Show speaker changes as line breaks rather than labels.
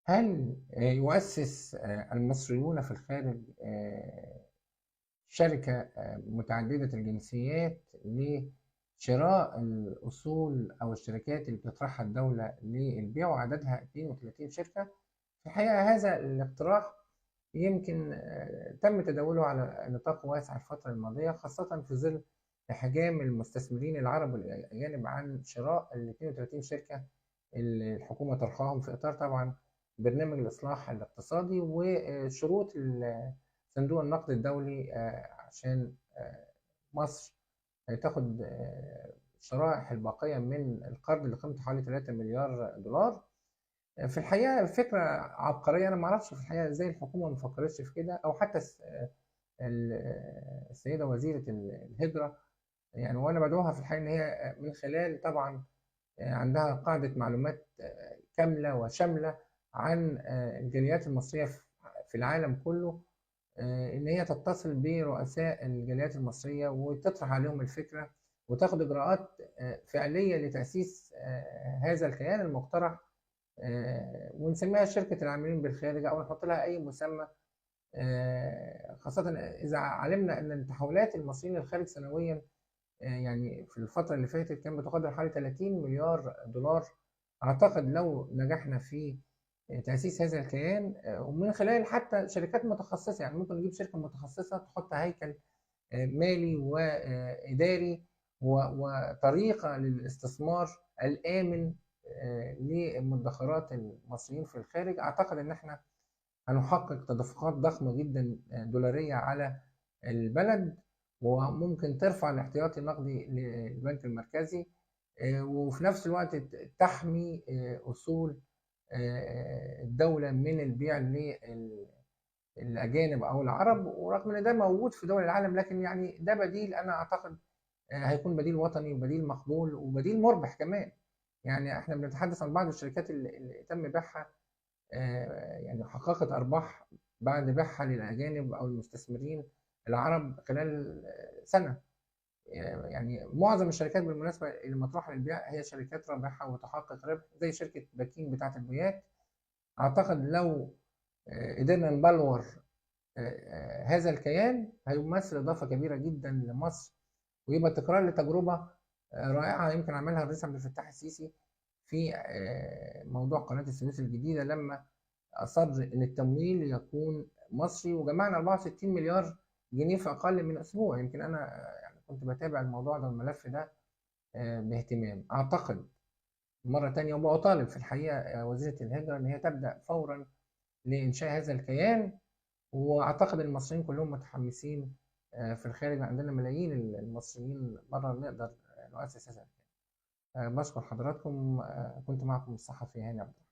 هل يؤسس المصريون في الخارج شركة متعددة الجنسيات لشراء الأصول أو الشركات اللي بتطرحها الدولة للبيع وعددها 32 شركة؟ في الحقيقة هذا الاقتراح يمكن تم تداوله على نطاق واسع الفترة الماضية، خاصة في ظل إحجام المستثمرين العرب والأجانب عن شراء ال 32 شركة اللي الحكومة طرحاهم في إطار طبعا برنامج الإصلاح الاقتصادي وشروط صندوق النقد الدولي عشان مصر تاخد الشرائح الباقية من القرض اللي قيمته حوالي 3 مليار دولار. في الحقيقة فكرة عبقرية، أنا ما أعرفش في الحقيقة إزاي الحكومة ما فكرتش في كده، أو حتى السيدة وزيرة الهجرة، يعني وأنا بدعوها في الحقيقة إن هي من خلال طبعا عندها قاعدة معلومات كاملة وشاملة عن الجاليات المصرية في العالم كله، إن هي تتصل برؤساء الجاليات المصرية وتطرح عليهم الفكرة وتاخد إجراءات فعلية لتأسيس هذا الكيان المقترح، ونسميها شركة العاملين بالخارج أو نحط لها أي مسمى، خاصة إذا علمنا أن تحولات المصريين للخارج سنويا يعني في الفترة اللي فاتت كان بتقدر حوالي 30 مليار دولار. أعتقد لو نجحنا في تأسيس هذا الكيان ومن خلال حتى شركات متخصصة، يعني ممكن نجيب شركة متخصصة تحط هيكل مالي وإداري وطريقة للاستثمار الآمن لمدخرات المصريين في الخارج، أعتقد إن احنا هنحقق تدفقات ضخمة جدا دولارية على البلد، وممكن ترفع الاحتياطي النقدي للبنك المركزي، وفي نفس الوقت تحمي أصول الدولة من البيع للأجانب أو العرب. ورغم إن ده موجود في دول العالم، لكن يعني ده بديل، أنا أعتقد هيكون بديل وطني وبديل مقبول وبديل مربح كمان. يعني احنا بنتحدث عن بعض الشركات اللي تم بيعها، يعني حققت أرباح بعد بيعها للأجانب أو المستثمرين العرب خلال سنة. يعني معظم الشركات بالمناسبة اللي مطروحة للبيع هي شركات رابحة وتحقق ربح، زي شركة باكين بتاعة البويات. أعتقد لو قدرنا نبلور هذا الكيان هيمثل إضافة كبيرة جدا لمصر، ويبقى تكرار لتجربة رائعة يمكن عملها الرئيس عبد الفتاح السيسي في موضوع قناة السويس الجديدة، لما أصر إن التمويل يكون مصري، وجمعنا 64 مليار جنيه في أقل من أسبوع. يمكن أنا يعني كنت بتابع الموضوع ده والملف ده باهتمام. أعتقد مرة تانية وبطالب في الحقيقة وزيرة الهجرة إن هي تبدأ فورا لإنشاء هذا الكيان، وأعتقد المصريين كلهم متحمسين في الخارج، عندنا ملايين المصريين بره نقدر نؤسس هذا الكيان. بشكر حضراتكم، كنت معكم الصحفي هاني عبد الرحمن.